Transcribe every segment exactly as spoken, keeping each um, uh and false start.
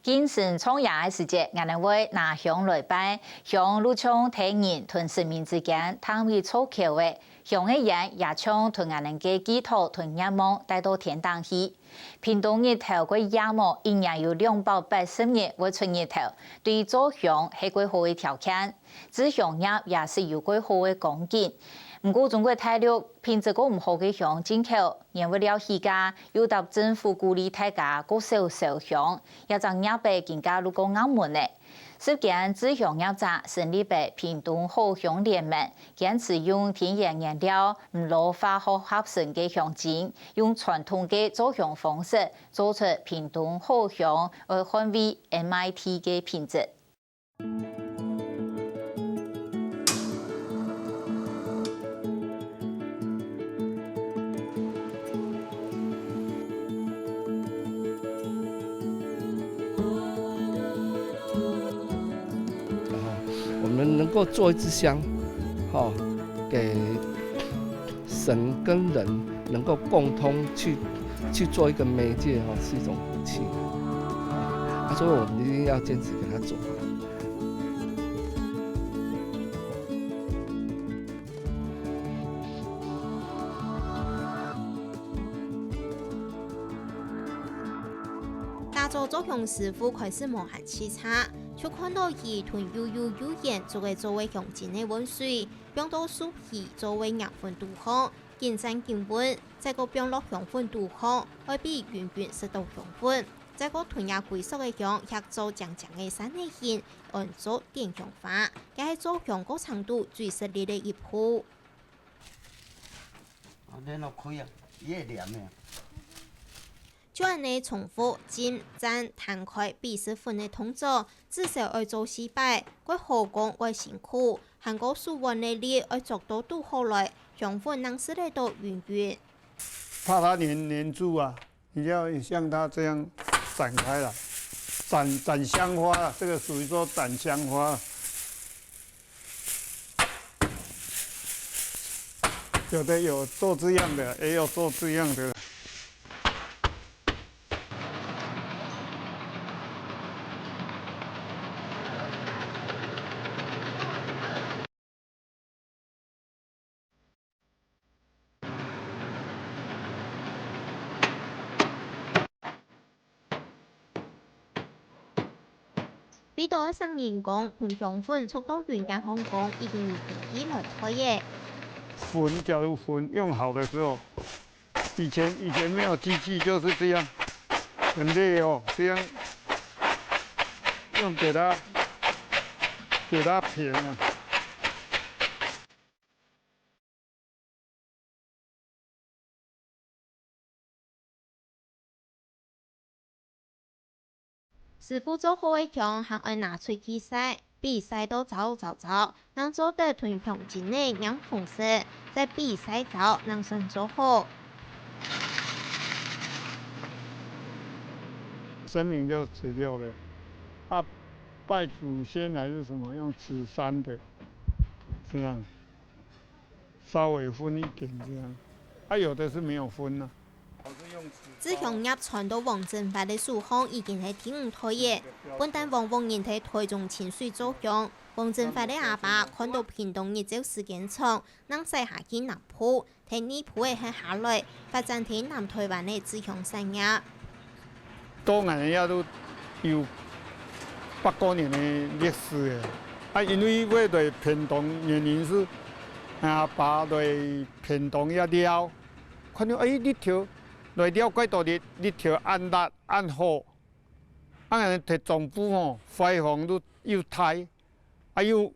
敬神唱迎个時節，𠊎等會拿香來拜，香就像大人同神明之間，當為做橋个，香个煙也像同𠊎等个寄託同願望帶到天頂去。屏東日頭蓋炎哦，一年有兩百八十日會出日頭，對做香係蓋好个條件。 製香業也係有蓋好个光景。毋過中國大陸品質較毋好个香進口，原物料起價，又搭政府鼓勵大家較少燒香，這隻業仔更加就較閼門了。十間製香業者成立了屏東好香聯盟，堅持用天然原料、毋落化學合成个香精，用傳統个做香方式，做出屏東好香，愛捍衛M I T个品質。 我们能够做一支香，哈，给神跟人能够共通去，去做一个媒介，哈，是一种福气。啊，所以我们一定要坚持给它做好。 打造做香師傅開始無閒洎杈，就看到佢同幼幼幼圓竹仔做个香精个溫水，放到樹皮做个黏粉肚項，緊沾緊搵，再過放落香粉肚項，愛分佢勻勻食到香粉，再過同這歸束个香㧾做靚靚个山仔形，安做點香花，這係做香過程肚最食力个一步。 啊，連落開啊，伊會黏个。就恁呢重複浸、沾、攤開、比試粉个動作，至少愛做四擺，過好講會辛苦，還過手腕个力愛捉到堵好來，香粉正食得到勻勻。怕它黏，黏住啊，你要像它这样展开来，展，展香花啊，这个属于说展香花。 有的有做这样的，也有做这样的。 為著愛省人工，同香粉促到勻个項工已經有機器來代个。粉，假如粉用好的时候，以前，以前没有机器就是这样，很累哦，这样用给它，给它平啊。 師傅做好个香還愛拿出去曬，分佢曬到燥燥燥，正做得同香精仔黏封實，再分佢曬燥，正算做好。神明就十六个，啊，拜祖先还是什么，用纸扇的，这样。 稍微分一点这样，啊，有的是没有分啊。製香業傳到黃振發个手項已經係第五代了。本旦黃屋人在台中清水做香，黃振發个阿爸看到屏東日照時間長，正徙下去南部，在內埔个歇下來，發展在南台灣个製香產業。 到𠊎兜這都有百過年个歷史了。啊，因為會來屏東原因是，阿爸來屏東這尞，看到，欸，日頭，來尞蓋多日，日頭恁烈恁好。啊，𠊎兜在中部吼，花園都又大，啊，又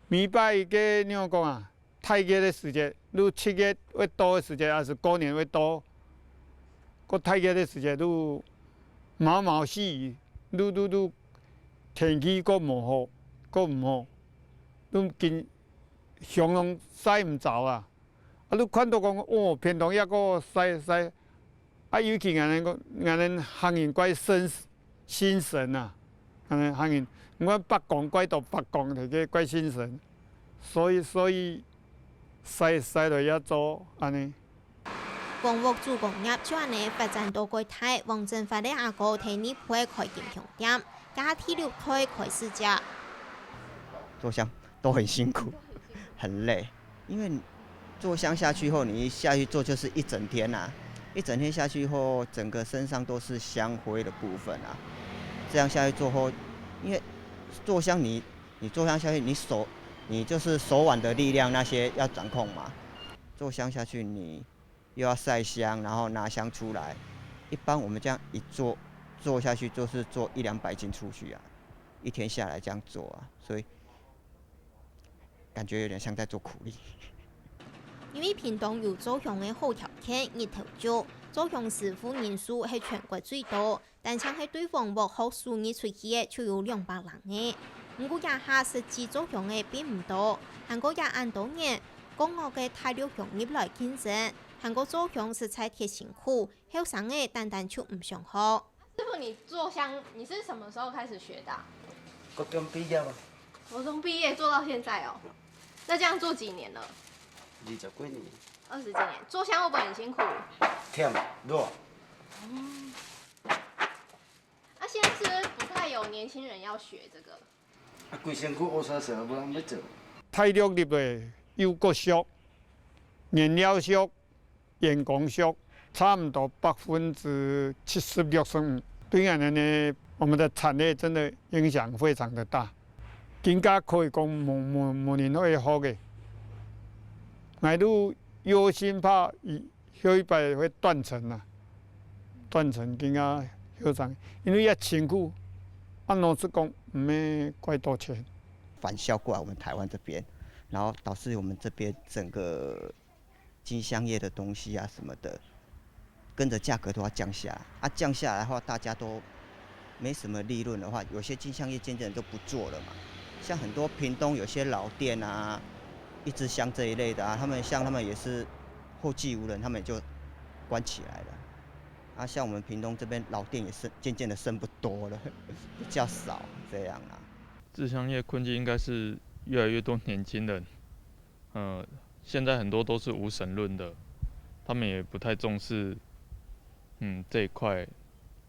每擺个，仰般講啊， 大熱个時節，就七月會到个時節，還係過年會到，過大熱个時節就毛毛細雨，就，就，就天氣過無好，過毋好，就緊香攏曬毋著啊。啊，就看到講，哦，屏東這个曬，曬， 啊，尤其𠊎兜講，𠊎兜客人怪心，心神啊，𠊎兜客人，毋管伯公怪到伯公，大家怪心神，所以，所以，使，使到這做，恁呢。光復手工業就恁呢發展到蓋大，黃振發个阿哥在內埔開金香店，佢係第六代開始接。做香都很辛苦，很累，因為做香下去後，你一下去做就是一整天啊，一整天下去後，整個身上都是香灰的部分啊。這樣下去做後，因為做香你你做香下去，你手你就是手腕的力量那些要掌控嘛。做香下去，你又要晒香，然後拿香出來。一般我們這樣一做做下去，就是做一兩百斤出去啊，一天下來這樣做啊，所以感覺有點像在做苦力。因為屏東有做香个好條件，日頭足，做香師傅人數係全國最多，單淨係對黃屋學手藝出去个就有兩百零个。毋過這下實際做香个並毋多，還過這恁多年，各屋个大陸鄉入來競爭，還過做香實在忒辛苦，後生个單單就毋想學。師傅，你做香，你是什麼時候開始學的、啊？高中畢業嘛。國中畢業做到現在哦。那這樣做幾年了？二十幾年。二十幾年。做香會不會很辛苦？忝，熱。那現在是不是不太有年輕人要學這個？啊，規身軀烏沙沙，無人要做。大陸入來又過俗，原料俗，員工俗，差毋多百分之七十六十五。對俺們呢，我們的產業真的影響非常的大。今下可以講無無無人會學个，𠊎都有心怕以後一擺會斷層啊，斷層今下後生，因為也辛苦，啊老實講毋係蓋多錢。返銷過來我們台灣這邊，然後導致我們這邊整個金香業的東西啊什麼的，跟著價格都要降下來。啊，降下來的話，大家都沒什麼利潤的話，有些金香業漸漸都不做了嘛。像很多屏東有些老店啊，一支香這一類的啊，他們像他們也是後繼無人，他們就關起來了。啊，像我們屏東這邊老店也是漸漸的剩不多了，比較少這樣啦。製香業困境應該是越來越多年輕人，呃，現在很多都是無神論的，他們也不太重視，嗯，這一塊。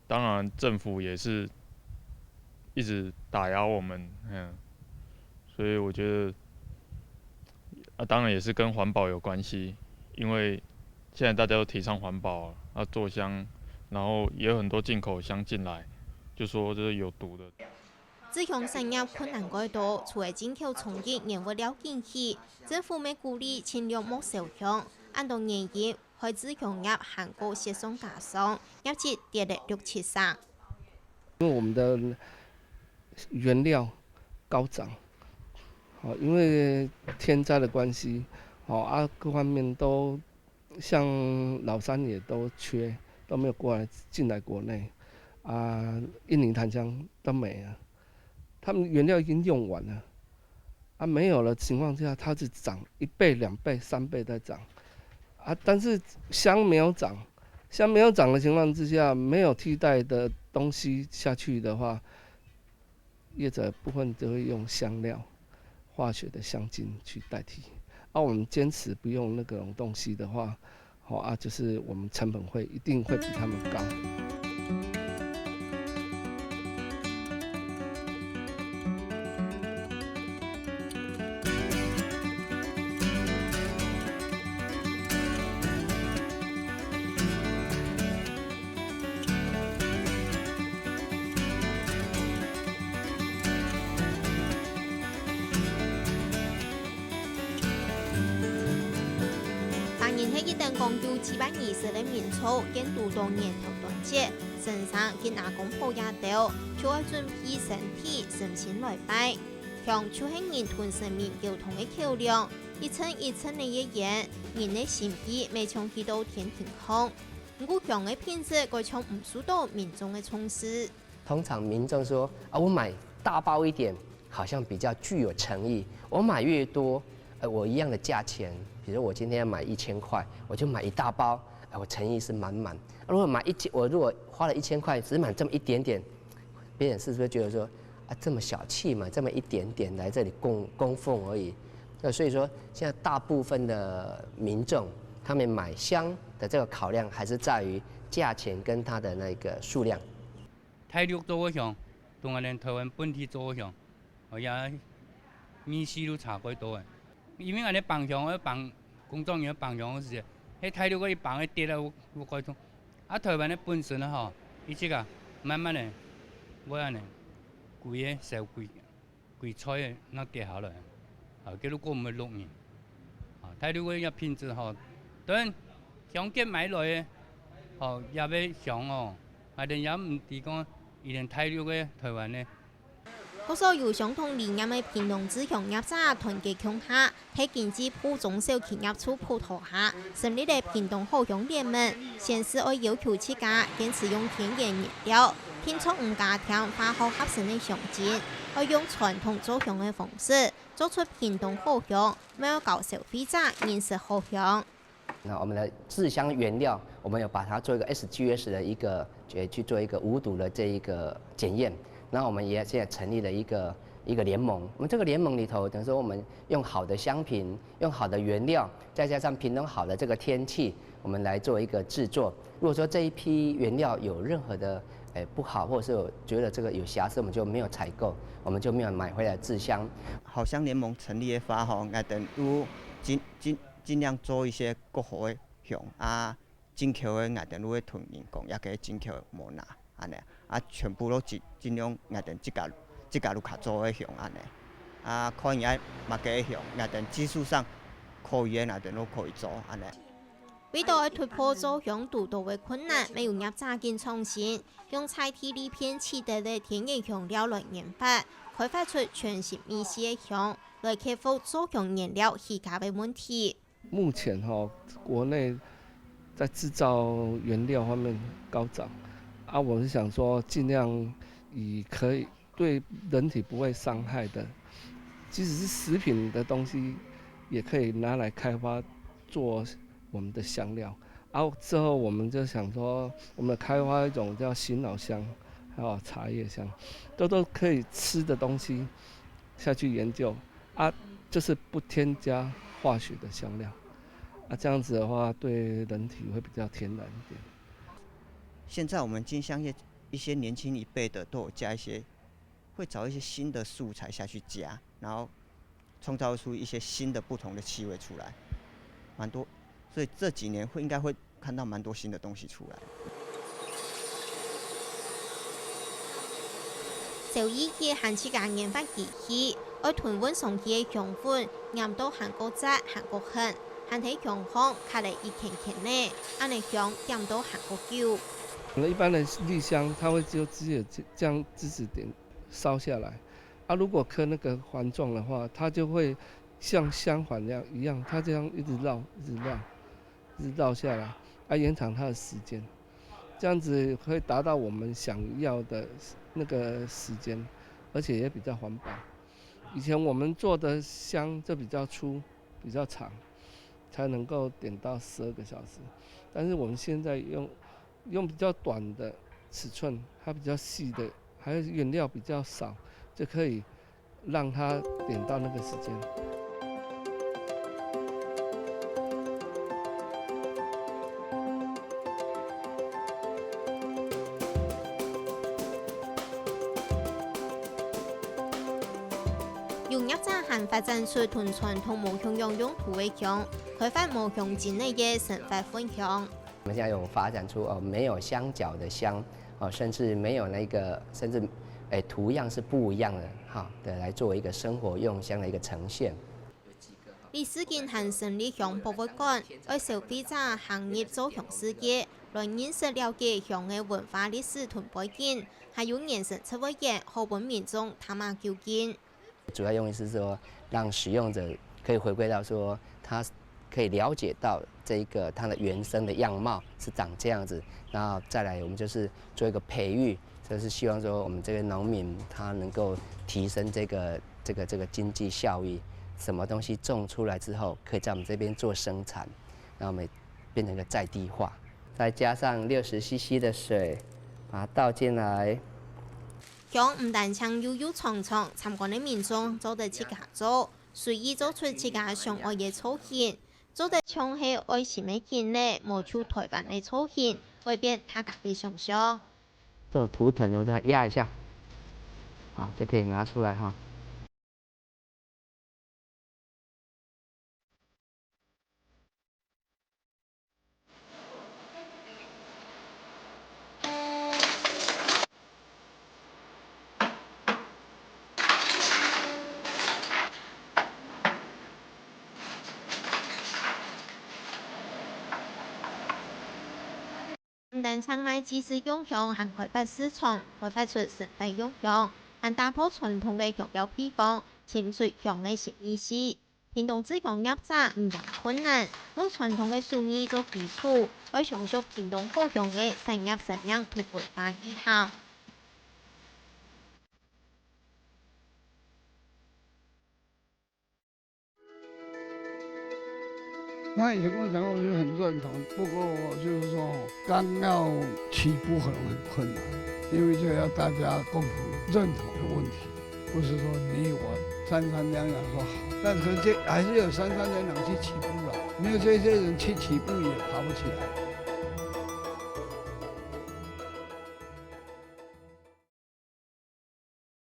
當然，政府也是一直打壓我們，嗯，所以我覺得，啊，當然也是跟環保有關係，因為現在大家都提倡環保啊，做香，然後也有很多進口香進來，就說這是有毒的。 製香產業困難蓋多，除了進口重型原物料緊起，政府乜鼓勵盡量莫燒香，恁多原因害製香業還過雪上加霜，業績跌了六七成。因為我們的原料高漲，好，因為天災的關係，好啊，各方面都像老山也都缺，都沒有過來進來國內啊，印尼檀香都沒了，他們原料已經用完了，啊，沒有了情況之下，它是漲一倍、兩倍、三倍在漲，啊，但是香沒有漲，香沒有漲的情況之下，沒有替代的東西下去的話，業者部分就會用香料、化學的香精去代替。啊，我們堅持不用那種東西的話，好啊，就是我們成本會一定會比他們高。當然係一等講究七百二十个民宿，見堵到年頭端節，先生見阿公婆也兜，就愛準備身體、身心來拜。香就係人同神明溝通个橋樑，一寸一寸个月圓，人个心意乜像去到天庭項。毋過香个品質，該像毋受到民眾个重視。 通常民眾說啊，我買大包一點，好像比較具有誠意。我買越多，呃，我一樣的價錢，比如我今天要買一千塊，我就買一大包，哎，我誠意是滿滿。如果買一千，我如果花了一千塊，只買這麼一點點，別人是不是覺得說啊，這麼小氣嘛，這麼一點點來這裡供供奉而已？那所以說，現在大部分的民眾他們買香的這個考量還是在於價錢跟它的那個數量。大陸做个香，同𠊎等臺灣本地做个香，哦，也味緒都差蓋多个。因為𠊎等挷香，愛挷工作人員挷香个時節，該大陸个一挷个跌了，有，有蓋重。啊，臺灣个本身啊吼，一直啊，慢慢个，會恁呢，貴个少貴。 貴菜个那跌下來，啊，佢都過毋會落人。啊，大陸个也品質吼，當然香港買來个，吼，也會香哦，啊，人也毋知講，佢等大陸个、臺灣个。各所有相同理念个屏東製香業者團結共下， 在經濟部中小企業處輔導下，成立了屏東好香聯盟，先是愛要求自家堅持用天然原料，定著毋加添化學合成个香精，愛用傳統做香个方式，做出屏東好香，乜愛教消費者認識好香。 那我們的製香原料，我們有把它做一個S G S的一個，呃，去做一個無毒的這一個檢驗。那我們也現在成立了一個，一個聯盟。我們這個聯盟裡頭，等於說我們用好的香品，用好的原料，再加上屏東好的這個天氣，我們來做一個製作。如果說這一批原料有任何的，呃，不好，或者是有覺得這個有瑕疵，我們就沒有採購，我們就沒有買回來製香。好香聯盟成立个話吼，𠊎等有盡，盡，盡量做一些較好个香啊，進口个𠊎等就會同人講，這個進口無拿，恁呢。啊，全部都盡，盡量𠊎等自家，自家屋下做个香恁呢。啊，看人愛麼个香，𠊎等技術上可以个，𠊎等都可以做，恁呢。為著愛突破做香堵著个困難，乜有業者緊創新，用在地利便取得个天然香料來研發，開發出全新味緒个香，來克服做香原料虛假个問題。 目前哈，國內在製造原料方面高漲，啊，我是想說盡量以可以對人體不會傷害的，即使是食品的東西，也可以拿來開發做我們的香料。啊，之後我們就想說，我們開發一種叫醒腦香，還有茶葉香，都，都可以吃的東西下去研究。 啊，就是不添加化學的香料。啊，這樣子的話，對人體會比較天然一點。現在我們金香業一些年輕一輩的都有加一些，會找一些新的素材下去加，然後創造出一些新的不同的氣味出來，蠻多。所以這幾年會，應該會 看到蠻多新的東西出來。燒一息還自家研發機器，愛同運送去个香粉，黏到還過紮還過痕，還在香項刻了一圈圈呢，恁呢香點到還過久。一般的立香，它會就只有這樣直直點燒下來，啊，如果刻那個環狀的話，它就會像香環一樣，一樣，它這樣一直繞，一直繞。 繞下來，啊，延長它的時間，這樣子會達到我們想要的那個時間，而且也比較環保。以前我們做的香就比較粗、比較長，才能夠點到十二個小時，但是我們現在用，用比較短的尺寸，它比較細的，還有原料比較少，就可以 讓它點到那個時間。有業者還發展出同傳統無共樣用途个香，開發無香精泥个生活分享。 我們現在有發展出，呃，沒有香腳的香，哦，甚至沒有那個，甚至，誒，圖樣是不一樣的，哈，的來做一個生活用香的一個呈現。李世金還成立香博物館，愛消費者行入做香世界，來認識了解香个文化歷史同背景，還有原生植物園好分民眾探索究竟。 主要用意是說，讓使用者可以回歸到說，他可以了解到這一個它的原生的樣貌是長這樣子，然後再來我們就是做一個培育，就是希望說我們這個農民他能夠提升這個，這個，這個經濟效益，什麼東西種出來之後，可以在我們這邊做生產，那我們變成一個在地化，再加上六十C C的水，把它倒進來。 香毋單淨幼幼長長，參觀个民眾做得自家做，隨意做出自家想愛个造型，做得像係愛心个經歷，無就臺灣个造型，改變大家个想像。這個圖騰我再壓一下，好，就可以拿出來哈。 毋單淨賣祭祀用香，還開發市場，開發出新个用香，還打破傳統个香料配方，尋出香个新意思。屏東製香業者毋怕困難，用傳統个手藝做基礎，愛相信屏東故鄉个產業生命同文化意涵。 那以前共產黨就很認同，不過就是說，剛要起步可能很困難，因為這要大家共同認同的問題，不是說你我三三兩兩說好，但是這還是有三三兩兩去起步了，沒有這些人去起步也爬不起來。